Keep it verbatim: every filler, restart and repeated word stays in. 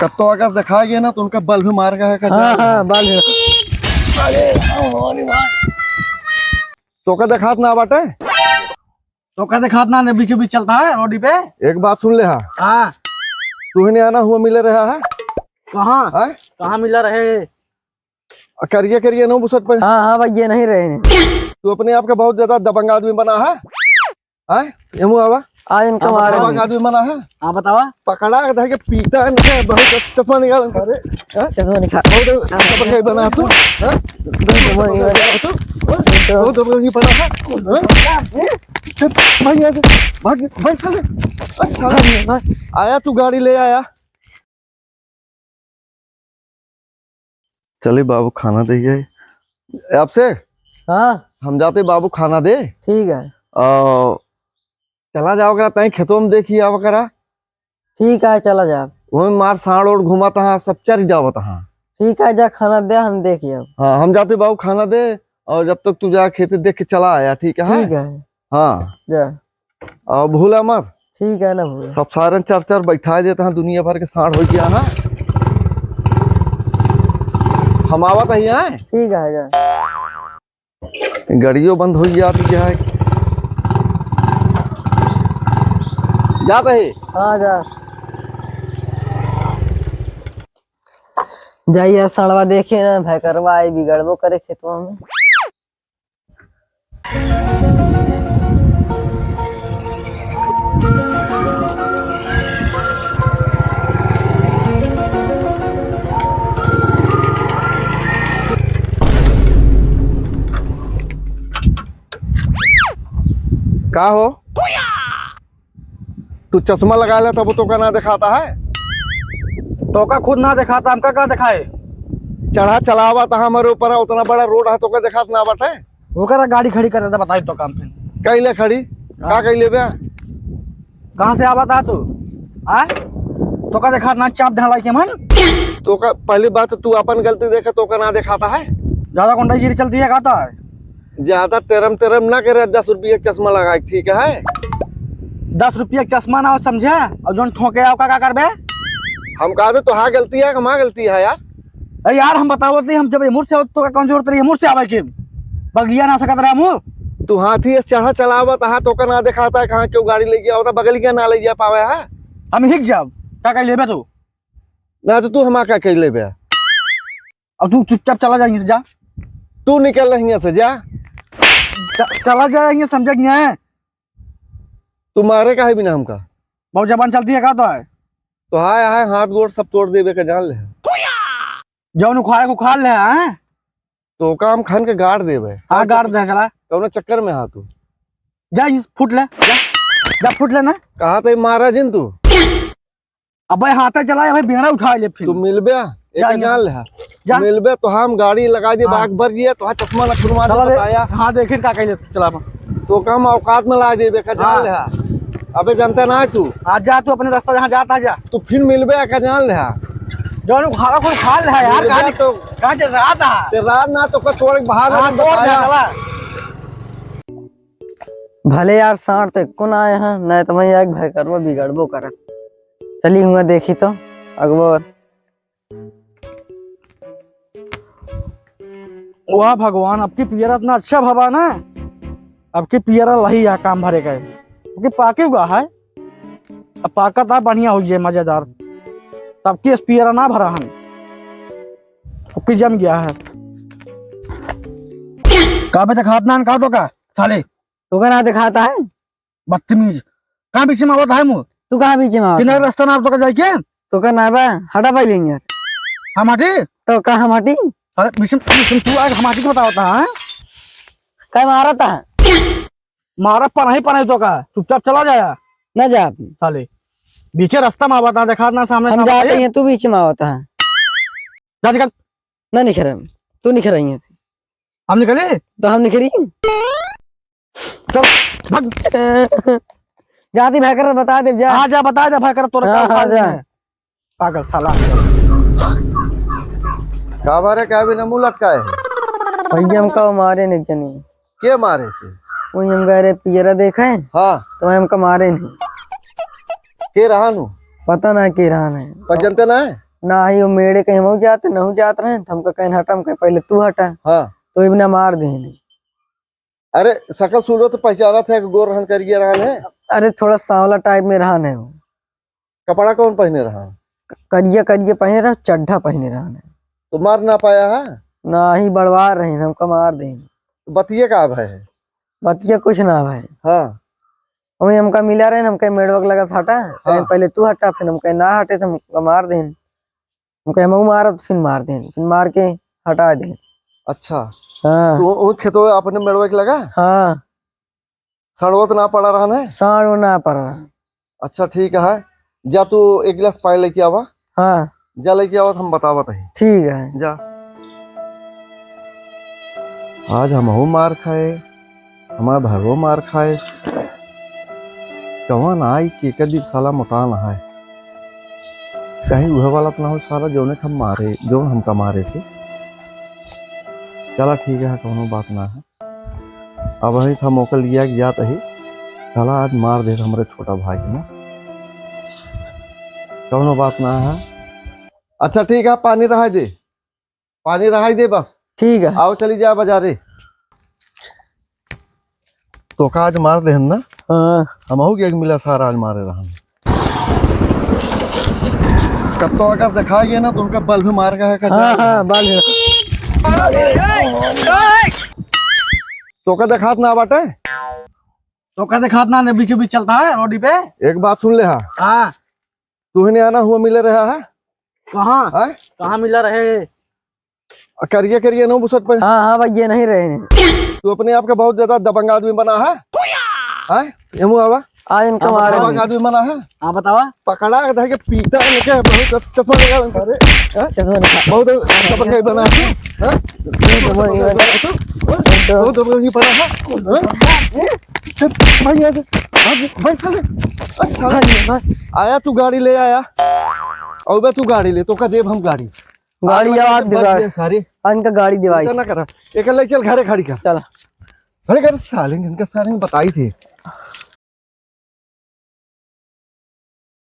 कत्तो अगर दिखाई गए ना तो उनका बल्ब मार का है, हाँ, हाँ, बल्ब। अरे, अरे भाई। तोका देखात ना बाटे? तोका देखात ना, ने बीचों बीच चलता है रोड पे। एक बात सुन ले हा। हाँ। तू ही नहीं आना हुआ मिले रहा है? कहाँ? हाँ? कहाँ मिला रहे? आ, करिया करिया नो बुसट पर। हाँ, हाँ भाई, ये नहीं रहे हैं। तू अपने आप का बहुत ज्यादा दबंग आदमी बना है। हाँ? ये मुँह आवा। आ, इनका हाँ, मारा बतावा। दबंग आदमी बना है। हाँ, बतावा। पकड़ा के धर के पीटा है, इनका बहुत चश्मा निकाल इनका। अरे। हाँ? चश्मा निकाल। बहुत दबंग बना तू। हाँ? चश्मा निकाल। तू? हाँ? बहुत दबंग बना है। हाँ? चल, भाग यहाँ से। भाग, भाग साले। अरे साले। भाग, भाग। आया तू गाड़ी ले आया। चली बाबू खाना दे गए आपसे। हाँ। हम जाते बाबू खाना दे। ठीक है। और चला जाओ करा, तई खेतों में देखी आओ करा। ठीक है, चला जाओ। वही मार साँड़ ओड़ घूमत हाँ, सब चर जावत हाँ। ठीक है, जा खाना दे, हम देखी आओ। हाँ, हम जाते बाबू खाना दे, और जब तक तू जा खेते देख के चला आया, ठीक है? ठीक है। हाँ। जा। और भूला मत। ठीक है ना भूला। सब सारन चर चर बैठा देता है, दुनिया भर के साँड़ हो गया है। हम आवत ही हैं। ठीक है, जा। गड़ियो बंद हो जाती है। जात ही। हाँ, जा। जाइए, साँड़वा देखे ना, भैकरवा आई बिगड़बो करे खेतवा में। का हो? तू चश्मा लगा ले तब तोका ना देखाता है? तोका खुद ना देखाता, हमका का देखाए? चढ़ा चलावा त हमारे ऊपर है, उतना बड़ा रोड है, तोका देखात ना बाटे? ओकरा गाड़ी खड़ी कर देता, बताई तो काम फिर। कैले खड़ी? हाँ। का कैले बे? कहाँ से आवा था तू? हाँ? तोका देखात ना, चाप ढाला के मन। तोका पहली बात तू अपन गलती देखे, तोका ना देखाता है? ज्यादा गुंडागिरी चलती है, कहता है। ज्यादा तेरम तेरम ना करे, दस रुपया के चश्मा लगाए, ठीक है? दस रुपया के चश्मा ना हो, समझे? और जोन ठोके आओ, का, का करबे? हम कहा तो तोहार गलती है, हमार गलती है यार। अरे यार, हम बतावत नहीं, हम जब ये मुड़ से हो, तो का कौन जरूरत रही है मुड़ से आवे के? बगिया ना सकत रहे मुँह। तू हाथी से चढ़ा चलावत, हाँ, तोका ना देखाता है, कहाँ क्यों गाड़ी ले गया होता, बगलिया ना ले जा पावे है। हम हिक जाब, का कह लेबे तू? ना तो तू हमार का कह लेबे? अब तू चुपचाप चला जा यहाँ से, जा। तू निकल यहाँ से, जा। च-, चला जा यहाँ, समझा कि नहीं? तू मारे काहे बिना हमका? बहुत जबान चलती है का तो है? तो हाय हाय, हाथ गोड़ सब तोड़ देबे का जान ले। जौन उखाड़े को उखाड़ ले, हैं? तो काम खान के गाड़ देबे। हाँ, गाड़ दे, चला। कौनो चक्कर में हा तू? जा, ये फुट ले, जा, जा फुट ले ना। कहा तो मारा जिन तू? अबे हाथे चला, अबे बेड़ा उठा ले फिर। तू मिलबे, एक जा, जान ले। जा। मिलबे तो हम गाड़ी लगा दे, हाँ। बाग भर दिए, तो हाँ चश्मा ना खुलवा दे, चला दे। बताया। हाँ, देखिन का कहले, चला बा। तो कम औकात में ला दे, देखा जान हाँ। ले। अबे जानते ना है तू। हाँ, जा तू अपने रास्ता जहाँ जाता जा। तू फिर मिलबे, का जान ले। जौन उखाड़ा खुल खा ले यार, मिलबे काहे तो का जे रात आ। ते रात ना तो का तोड़ बाहर हाँ, में तोड़ दे, बताया। चला। भले यार, साँड़ तो एको ना आए हैं, नहीं तो मैं एक भैकरवा बिगड़बो करत। चली हुआ देखी तो, अगबो। वाह भगवान, अब की पियरा इतना अच्छा भवा ना, अब की पियरा लही है काम भरे का, अब की पाके हुआ है, अब पाका था बढ़िया हो जाए मजेदार, तब की इस पियरा ना भरा हन, अब की जम गया है। का बे देखात ना, का तो का साले? तोका ना देखाता है? बदतमीज। कहाँ बीच में आवत है मुँह? तू कहाँ बीच में आवत किनारे है? रास्ता ना आप तो जाए के? तोका ना बा, हटा पाई लेंगे। हम हटी? तो का हम हटी? अरे बीच में, बीच में तू आए हम हटी के बतावत है, हैं? का मारत है? मारा पनाही पनाही तो का, चुपचाप चला जाया। ना जा आप। साले, बीचे रास्ता में आवत है, देखा ना सामने हम सामने जाते आए। हैं, तू बीच में आवत है। जा निकल। ना निकल, तू निकल रही है। हम निकले? तो हम निकली। चल, भाग। जाती भाई कर बता दे, जा। हाँ, जा, बता दे भाई कर, तोर हाँ, का हाँ, उखाड़ जा। देंगे। पागल साला। का बारे, का बिना मुंह लटकाए है? भैया, हमका वो मारे नहीं जनी। के मारे से? वही हम गए रहे पियरा देखे। हाँ। तो हमका मारे नहीं। के रहा नु? पता ना के रहा नहीं। पर जनते ना है? नाही, वो मेड़े कहीं हमहू जात, नहू जात रहे, तो हमका कहेन हटा, हम कहेन पहिले तू हटा। हाँ। तो इबना मार देने। अरे, सकल सूरत पहचानत है, गोर रहन करिया रहन है। अरे, थोड़ा सांवला type में रहन है वो। कपड़ा कौन पहने रहन? क-, करिया, करिया पहने रहा, चड्ढा पहने रहन है। तो मार ना पाया है? नाही, बड़वार रहे, हमका मार देने। बतिया का भय है? बतिया कुछ ना भय। हाँ। वही हमका मिला रहे, हमका मेड़वा के लगा हटा, हाँ। पहले तू हटा, फिर हमका ना हटे, तो हमका मार देने। हमका हमहू मारत, फिर मार देने, फिर मार के हटा देने। अच्छा। हाँ। तो वो खेतवा अपने मेड़वा के लगा? हाँ। सड़वत ना पड़ा रहन है? साड़ो ना पड़ा रहन। अच्छा, ठीक है, जा तू एक गिलास पानी लेके आवा। हाँ। जा लेके आवा, हम बतावत है। ठीक है। जा। आज हमहू मार खाए, हमार भरवो मार खाए। कवन आई के कदी साला मोटा ना है, कहीं उहे वाला तो ना हो साला, जौने हम मारे, जौन हमका मारे से। चला ठीक है, कौनो बात ना है। अब ही था मौका लिया कि जात ही, साला आज मार दे हमरे छोटा भाई के ना। कौनो बात ना है। अच्छा ठीक है, पानी रहा दे, पानी रहा दे बस। ठीक है। आओ चली जा बाजारे। तोका आज मार देहन ना? हाँ। हमहू के एक मिला सारा आज मारे रहन। कत्तो अगर देखा गया ना तो उनका बल्ब मार का है, हाँ, हाँ, बल्ब। तोका देखात ना बाटे? तोका देखात ना, ने बीचों बीच चलता है रोड पे। एक बात सुन ले हा। हाँ। तू ही नहीं आना हुआ मिले रहा है? कहाँ? हाँ? कहाँ मिला रहे? आ, करिया, करिया नौ बुसट पर। हाँ, हाँ भाई, ये नहीं रहे हैं। तू अपने आप का बहुत ज्यादा दबंग आदमी बना है। हाँ? ये मुँह आवा। आ, इनका हाँ, मारा बतावा। दबंग आदमी बना है। हाँ, बतावा। पकड़ा के धर के पीटा इनके, बहुत चश्मा लगा इनके। अरे, हाँ? चश्मा लगा। बहुत दबंग बना है। हाँ? बहुत दबंग बना है। बहुत दबंग बना है। हाँ? चल, भाई, यहाँ से। भाग, भाग, चल। अच्छा, भाग, भाग। आया तू गाड़ी ले आया। अउबे तू गाड़ी ले, तोका देब हम गाड़ी। गाड़ी आज आवाज बच दिवा। गया सारी। आज इनका गाड़ी दिवाई। चिंता ना करा। एक ले चल घरे खड़ी कर। चल। घरे कर साले, इनका साले ने बताई थी।